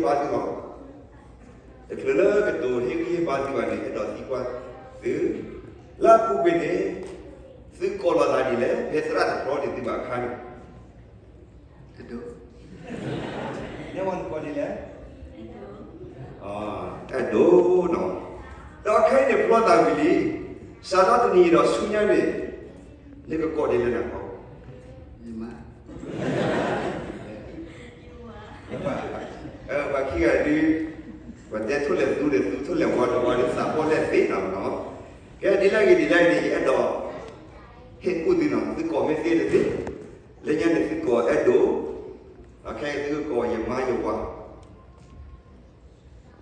ဟ့ၣ်ဂံၢ်ဟ့ၣ်ဘါသုလီၤ. တချုးလၢကတိၤဟ့ၣ်ဂံၢ်ဟ့ၣ်ဘါသုဘၣ်န့ၣ် အဲၣ်ဒိးသံကွၢ်သု, လၢအပူၤကွံာ်န့ၣ် သုကိးလီၤသးဒ်လဲၣ်, ဖဲသရၣ်တဖျီန့ၣ်သုဘၣ်အခါန့ၣ် အဲၣ်ဒိး, နဲဝဲနကိးဒ်လဲၣ်, အဲၣ်ဒိးနီၤ. ဒီးခဲအံၤန့ၣ် ဖျီသးဝံၤလံ, စးထီၣ်တနံၤဒီးဆူညါန့ၣ် နကကိးဒ်လဲၣ်နၤခီ ပှၤခံဂၤဒုး, ပှၤတဲထိၣ်လဲၣ်သူဒီးသူ, ထိၣ်လဲၣ်ဝါဒီးဝါဒီး သးပှၢ်လဲၣ်သ့နီၤနီၤ. ကဲဒ်လဲၣ်ဂ့ၤဒ်လဲၣ်ဂ့ၤန့ၣ် ယအဲၣ်ဒိး ဟ့ၣ်ကူၣ်သုနီၤ, သုကိးမ့ၢ်သ့တသ့, လၢညါန့ၣ်သုကိးအဲၣ်ဒိး, ခဲအံၤသုကကိးယမါယဝၤ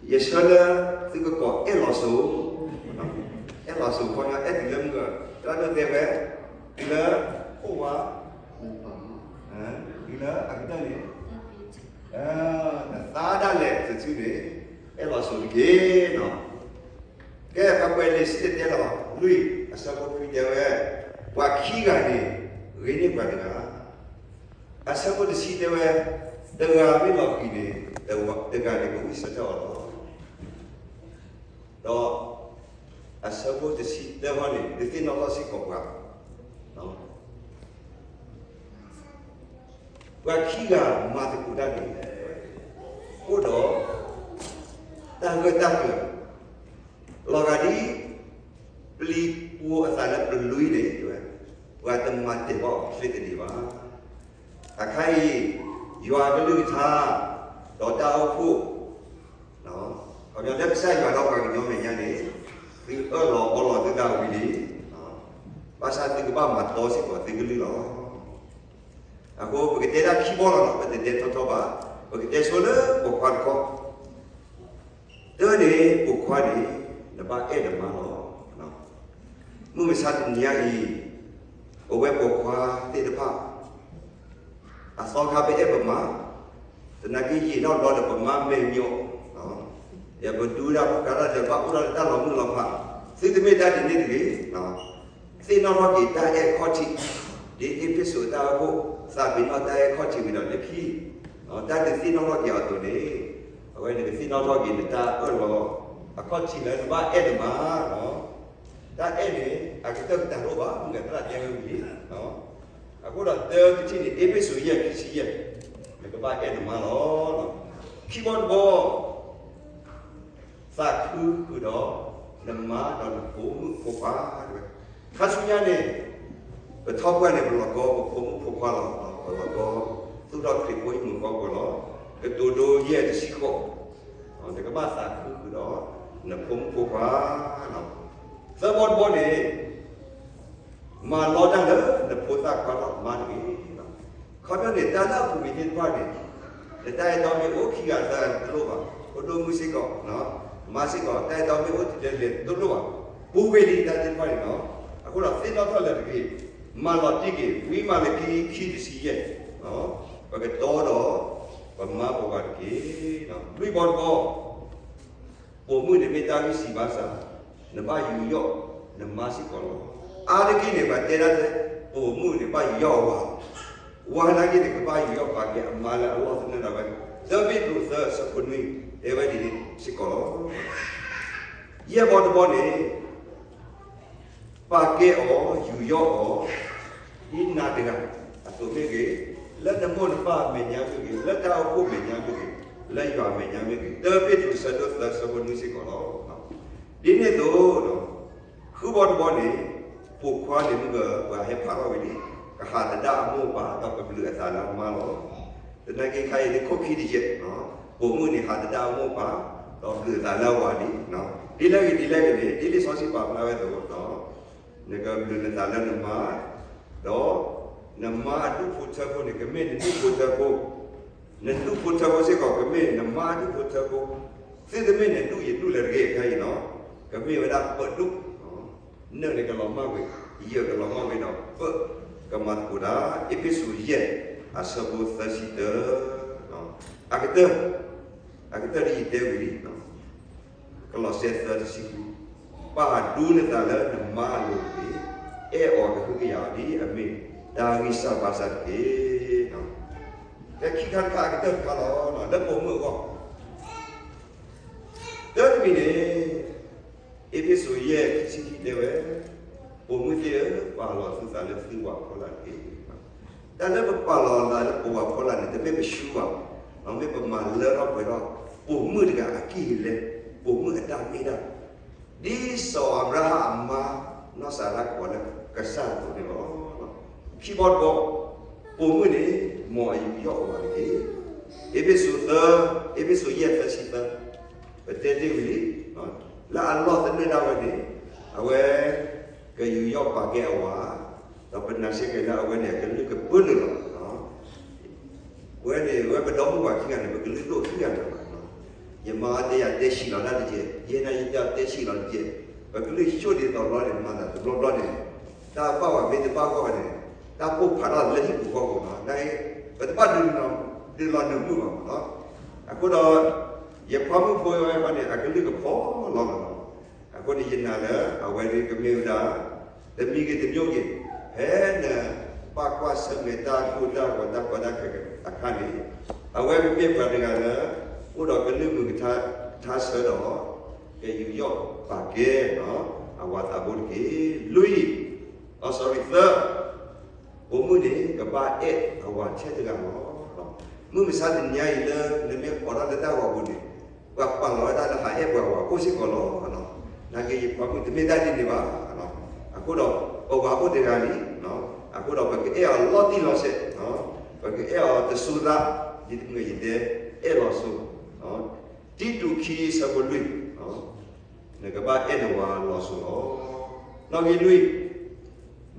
ယဆၢလၢသုကကိးအဲၣ်လီၤစိၤ, အဲၣ်လီၤစိၤခီညီ အဲၣ်တုၤလၢမုၢ်ဂၢၢ်, တၢ်ဒိးတဲဝဲ, တုၤလၢခိၣ်ဝါ, တုၤလၢအကတၢၢ်န့ၣ်, တသးဒၣ်လဲာ်တစုန့ၣ်, အဲၣ်လီၤစိၤတက့ၢ်နီၤ. ကဲ ပကွဲးလံာ်စံၣ်တဲၤတဲလီၤလွံၢ် အဆၢဖိခွံတဲဝဲ, ပှၤခံဂၤန့ၣ် ဂ့ၤန့ၢ်ပှၤတဂၤ အဆၢဖိတဆံတဲဝဲ, တဂၤမ့ၢ်လီၤဃံၤန့ၣ်, တဂၤန့ၣ်ကဝံၣ်ဆၢထၢၣ်အီၤလီၤ. ဒီးအဆၢဖိတဆံတၢဟီန့ၣ် ဒုးသ့ၣ်နီၣ်ထီၣ်စ့ၢ်ကီးပှၤ, ပှၤခံဂၤမၤသကိးတၢ်န့ၣ်, အိၣ်ဒီးတၢ်ဂၢၢ်တၢ်ကျၢၤ, လီၤဂာ်ဒ် ပျံၤပူၤအသးလၢပလွံၢ်န့ၣ်, ပှၤတမၤတ့ၢ်ဘၣ်အီၤချ့တန့ၢ်ဘၣ်. အခါအံၤ, ယွၤကလုၢ်ကထါ, ဒီးတၢ်အိၣ်ဖှိၣ်, ခီပညီလၢကစၢ်ယွၤဒီးပှၤကညီမဲာ်ညါန့ၣ်, သုအၢၣ်လီၤအီလီၤသုသးဝံၤလံ, ဘၣ်ဆၣ်သုကဘၣ်မၤတီစ့ၢ်ကီးသုကလုၢ်လီၤ. အဃိပကတဲတၢ်ခံဘီလီၤနီၤ, ပတတဲထီထီဘၣ်, ပကတဲဆိလၢပိာ်ခွါတခီ တၢ်န့ၣ် ပိာ်ခွါန့ၣ် နဘၣ်အဲၣ်နမါလီၤ. မုၢ်မဆါတနံၤအံၤ, ပဝဲပိာ်ခွါသ့ၣ်တဖၣ် အသီခါပအဲၣ်ပမါ, သနာ်က့ယံာ်ထီၣ်ဘျီဒီးပမါမဲာ်ညိး, ယပဒူတၢ်ဖိကါတၢ်ဒီးဘၣ်အိၣ်ဒီးတၢ်လီၤမုၢ်လီၤဖး, သုတမ့ၢ်တၢ်ဒ်န့ၣ်တဂ့ၤ. သ့ၣ်နီၣ်ထီၣ်က့ၤတၢ်အဲၣ်ခီၣ်ထံး, ဒ်အ့းဖ့းစူးတၢ်အိၣ်ဖှိၣ် သးပ့ၤနီၣ်တၢ်အဲၣ်ခီၣ်ထံးဝံၤဒီးလၢခံ, တၢ်ဒုးသ့ၣ်နီၣ်ထီၣ်က့ၤအသိးန့ၣ်, အဝဲန့ၣ်ကသ့ၣ်နီၣ်ထီၣ်က့ၤနတၢ်အၢၣ်လီၤ, အခီၣ်ထံးလၢနဘၣ်အဲၣ်နမါလီၤ. တၢ်အဲၣ်န့ၣ် အကတၢၢ်ကတၢၢ်တအိၣ်ဘၣ်, မုၢ်ဂၤသရၣ်တဲဝဲဝံၤလံ. အဃိဒီးတၢ်ကထံၣ်န့ၣ် အ့းဖ့းစူးယဲၢ်ခံဆံယဲၢ်, နကဘၣ်အဲၣ်နမါလီၤ. ခံဘီတဘီ သးခုဃုာ်ဒီးနမါဒီးနဖိမုၣ်ဖိခွါတဝဲ. ခါဆူညါန့ၣ်, ပထီၣ်ပှၢ်န့ၣ် ပလီၤကီပဖိမုၣ်ဖိခွါလီၤ, ပလီၤကီ, သူၣ်ထီၣ်ခရံာ်ဖိဟံၣ်မုာ်ဃီပှဲၤလီၤ, ကတိၤဒိယဲၢ်တဆံဃိး, နကဘၣ်သးခုဃုာ်ဒီးနဖိမုၣ်ဖိခွါလီၤ. သၢဘီတဘီန့ၣ် မၤလီတၢ်လၢနဖိသၣ်ခွါဒီးမါတဂ့ၤ. ခီဖျိန့ၣ် တၢ်လၢအပူၤကွံာ်သ့ၣ်တဖၣ်န့ၣ်, နတၢ်အဲၣ်တီမ့ၢ်အိၣ်ခံဂၤသၢဂၤတလိၣ်ဘၣ်, ဖိဒိၣ်မုၣ်စ့ၢ်ကီး, မါစ့ၢ်ကီး တၢ်အဲၣ်တီမ့ၢ်အိၣ်တလဲၤလဲၤတလိၣ်ဘၣ်, ပူၤကွံာ်လံတၢ်သ့ၣ်တဖၣ်န့ၣ်လီၤ. အဃိဒီးသ့ၣ်နီၣ်ထီၣ်လၢၤတဂ့ၤ, မၤလီၤတံၢ်က့ၤ, ဝံမၤလကံ ခံတဆံယဲၢ်, ပကတီဒီးပမါပဝၤတက့ၢ်. လွံၢ်ဘီတဘီ ပိာ်မုၣ်န့ၣ်မ့ၢ်တၢ်ဂံၢ်စၢ်ဘါစၢ်, နဘၣ်ယူးယီၣ်နမါစ့ၢ်ကီးလီၤ. အါတက့ၢ်န့ၣ် ပှၤတဲဒၣ်လၢ ပိာ်မုၣ်န့ၣ်ဘၣ်ယူးယီၣ်အဝၤ, ဝၤနာ်က့န့ၣ် ကဘၣ်ယူးယီၣ်ပာ်ကဲအမါလၢအလီၢ်သနၢၣ်ဒၣ်ဝဲ, သၢပ့းတရူးသၢ အဆၢဖိနွံ တဲဝဲဒ်န့ၣ်စ့ၢ်ကီးလီၤ. ယဲၢ်ဘီတဘီန့ၣ် ပာ်ကဲအီၤ ယူးယီၣ်အီၤ ဒ်နၤတဂၤအသိးမ့ၢ်ဂ့ၤ, လၢနမိၢ်နပၢ်အမဲာ်ညါမ့ၢ်ဂ့ၤ, လၢတၢ်အိၣ်ဖှိၣ်မဲာ်ညါမ့ၢ်ဂ့ၤ, လၢယွၤအမဲာ်ညါမ့ၢ်ဂ့ၤ, သၢပ့းတရူး အဆၢဒိၣ်သၢ အဆၢဖိနွံစ့ၢ်ကီးလီၤ. ဒ်န့ၣ်အသိး ဃုဘီတဘီန့ၣ် ပိာ်ခွါန့ၣ်မ့ၢ်ဂ့ၤ ပှၤဟဲဖးထီၣ်ဝဲန့ၣ် ကဟးသဒၣ်အမိၢ်အပၢ် ဒီးကဘျုးအသးလၢအမါလီၤ. သနာ်က့ခါအံၤန့ၣ် ခိၣ်ခံတယဲၢ်, ပိာ်မုၣ်န့ၣ် ဟးသဒၣ်အမိၢ်အပၢ် ဒီးဘျုးအသးလၢအဝၤလံ. ဒ်လဲၣ်ဂ့ၤဒ်လဲၣ်ဂ့ၤန့ၣ် ဒ်လံာ်စီဆှံပာ်ဖျါဝဲအသိး နကဘျုးနသးလၢနမါ, ဒီးနမါအဒူၣ်ဖိထၢဖိန့ၣ် ကမ့ၢ်နဒူၣ်ဖိထၢဖိ, နဒူၣ်ဖိထၢဖိစ့ၢ်ကီး ကမ့ၢ်နမါအဒူၣ်ဖိထၢဖိ, သုတမ့ၢ်နဒူၣ်ယဒူၣ်လၢၤတဂ့ၤ ခဲအံၤနီၤ, ကမ့ၢ်ဝဲဒၣ်ပၢၤဒူၣ်, နၢၣ်န့ၣ်ကလီၤမၢ်ကွံာ်, ယၢၢ်ကလီၤမၢ်ကွံာ်ဒီး ပၢၤကမၤသကိးတၢ်, အ့းဖ့းစူး ယဲၢ် အဆၢဖိသၢဆံတၢ, အကတၢၢ်, အကတၢၢ်ဒ်ယတဲဝံၤလံ ကလီးစဲ သၢ တဆံဃု, ပာ်ဒိနသးလၢနမါအလိၤတက့ၢ်, အဲၣ်အီၤကဟုကယာ်အီၤဒ်အမ့ၢ်တၢ်ဂံၢ်စၢ်ဘါစၢ်တက့ၢ်. ဖဲခံခါတခါအကတၢၢ်တခါလီၤ, လၢပိာ်မုၣ်အဂီၢ်, န့ၣ် အ့းဖ့းစူး ယဲၢ် ခံဆံခံ တဲဝဲ, ပိာ်မုၣ်သ့ၣ်ဧၢ, ပာ်လီၤသုသးလၢသုဝၤဖီလာ်တက့ၢ်. တၢ်လၢပပာ်လီၤသးလၢပဝၤဖီလာ်န့ၣ် တမ့ၢ်ပဆူဘၣ်, မ့ၢ်ပမၤလၢထီၣ်ပှဲၤထီၣ် ပိာ်မုၣ်တဂၤအကံၢ်အလဲ, ပိာ်မုၣ်အတၢ်မ့ၢ်တၢ် ဒ်စီၤအၤဘြၤဟၣ်အမါ နီၢ်စၤရါကိးလၢကစၢ်အသိးန့ၣ်လီၤ. ခံဘီတဘီ, ပိာ်မုၣ်န့ၣ် မ်အယူးယီၣ်အဝၤတက့ၢ်. အ့းဖ့းစူး သၢ, အ့းဖ့းစူး ယဲၢ် သၢဆံသၢ, ပတဲတ့ၢ်ဝံၤလံ, လၢအလီၢ်သနၢၣ်ဒၣ်ဝဲန့ၣ် အဝဲ ကယူးယီၣ်ပာ်ကဲအဝၤ, ဒီးပနာ်စ့ၢ်ကီးလၢအဝဲန့ၣ် အကလုၢ်ကပၢလၢာ်လီၤ. ဝဲန့ၣ် ဝဲပဒီပုၢ်ဝဲၢ်ခံဂၤန့ၣ် ပကလုၢ်ဒိၣ်ခံဂၤလီၤ. ယမါတဲယၤတဲဆံးလီၤတၢ်တက့ၢ်, ယဲန့ၣ်ယတဲအီၤတဲဆံးလီၤတက့ၢ်, ပကလုၢ်ဆိၣ်ဒ်သိးဘျီန့ၣ် မၤသးတဘျီဘျီန့ၣ်, တၢ်ဘၣ်ဝဲမ့ၢ်တဘၣ်ဂီၢ်ဘၣ်န့ၣ်, တၢ်ပိၢ်ဖးထီၣ်လၢဟံၣ်ပူၤဃီပူၤလီၤ. နာ်က့ ပတဘၣ်ဒုးလီၤနုာ်မုာ်ဘၣ်မးလီၤ. အဃိဒီး ယဖးမုၣ်ဖိဝဲန့ၣ် အကလုၢ်ကဖီလီၤလီၤလီၤ. အဃိန့ၣ် ယနာ်လၢအဝဲဒၣ်ကမ့ၢ်ဝဲဒၣ် တမံၤဂ့ၤတမံၤဂ့ၤ, ဖဲနဘၣ်ကွၢ်ဆၢၣ်မဲာ်တၢ်ကိၢ်တၢ်ဂီၤ တၢ်ကီတၢ်ခဲအခါန့ၣ်, အဝဲကမ့ၢ်ပှၤတဂၤလၢ အိၣ်ဒီးကလုၢ်မုာ်ကထါဆၢဒီး ကယူးယီၣ်ပာ်ကဲ အဝၤသးဘိတက့ၢ်. လွံၢ်, အ sorry, သၢ, ပိာ်မုၣ်န့ၣ် ကဘၣ်အဲၣ်အဝၤထဲတဂၤလီၤ. မုၢ်မဆါတနံၤညါအံၤလၢ နမ့ၢ်အိးထီၣ်လၢတၢ်ဂီၤပူၤန့ၣ်, ပှၤပာ်လီၤဝဲဒၣ်လၢဟးအဲၣ်ပှၤဝၤအိၣ်စ့ၢ်ကီးလီၤ. နာ်က့ ယဖးမုၣ် တမ့ၢ်တၢ်ဒ်န့ၣ်ဘၣ်. အဃိဒီး ပဝၤအိၣ်တဂၤလံ, အဃိဒီးပကအဲၣ်အီၤလီၤတံၢ်လီၤဆဲး, ပကအဲၣ်အီၤတစိၤသး, ဒ်တမုၢ်ယတဲအဲၣ်လီၤစိၤ, တံတူးခံ အဆၢဖိလွံၢ်, နကဘၣ်အဲၣ်နဝၤလီၤစိၤလီၤ. နီၣ်ဂံၢ်လွံၢ်,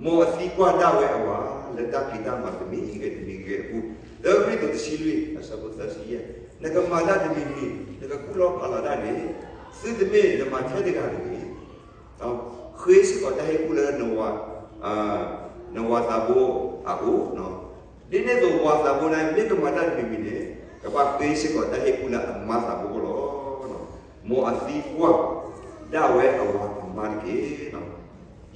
မ်အသံကွၢ်ဒၣ်ဝဲအဝၤ လၢတၢ်ဖံးတၢ်မၤတမံၤဂ့ၤတမံၤဂ့ၤအပူၤ, တၢကရံၣ်သူး တဆံလွံၢ် အဆၢဖိသၢဆံယဲၢ်, နကမၤတၢ်တမံၤမံၤ နကကူၣ်လီၤဖးလီၤဒၣ်န့ၣ်, သုတမ့ၢ်နမၤထဲတဂၤတဂ့ၤ. ဃ့စ့ၢ်ကီးတၢ်ဟ့ၣ်ကူၣ်လၢ နဝၤသးဘိအအိၣ်, ဒ်န့ၣ်အသိး ဝၤသးဘိန့ၣ် မ့ၢ်ကမၤတၢ်တမံၤမံၤန့ၣ်, ကဘၣ်ဃ့စ့ၢ်ကီးတၢ်ဟ့ၣ်ကူၣ်လၢအမါသးဘိအအိၣ်လီၤ. မ်အသံကွၢ်ဒၣ်ဝဲအဝၤအမါတက့ၢ်.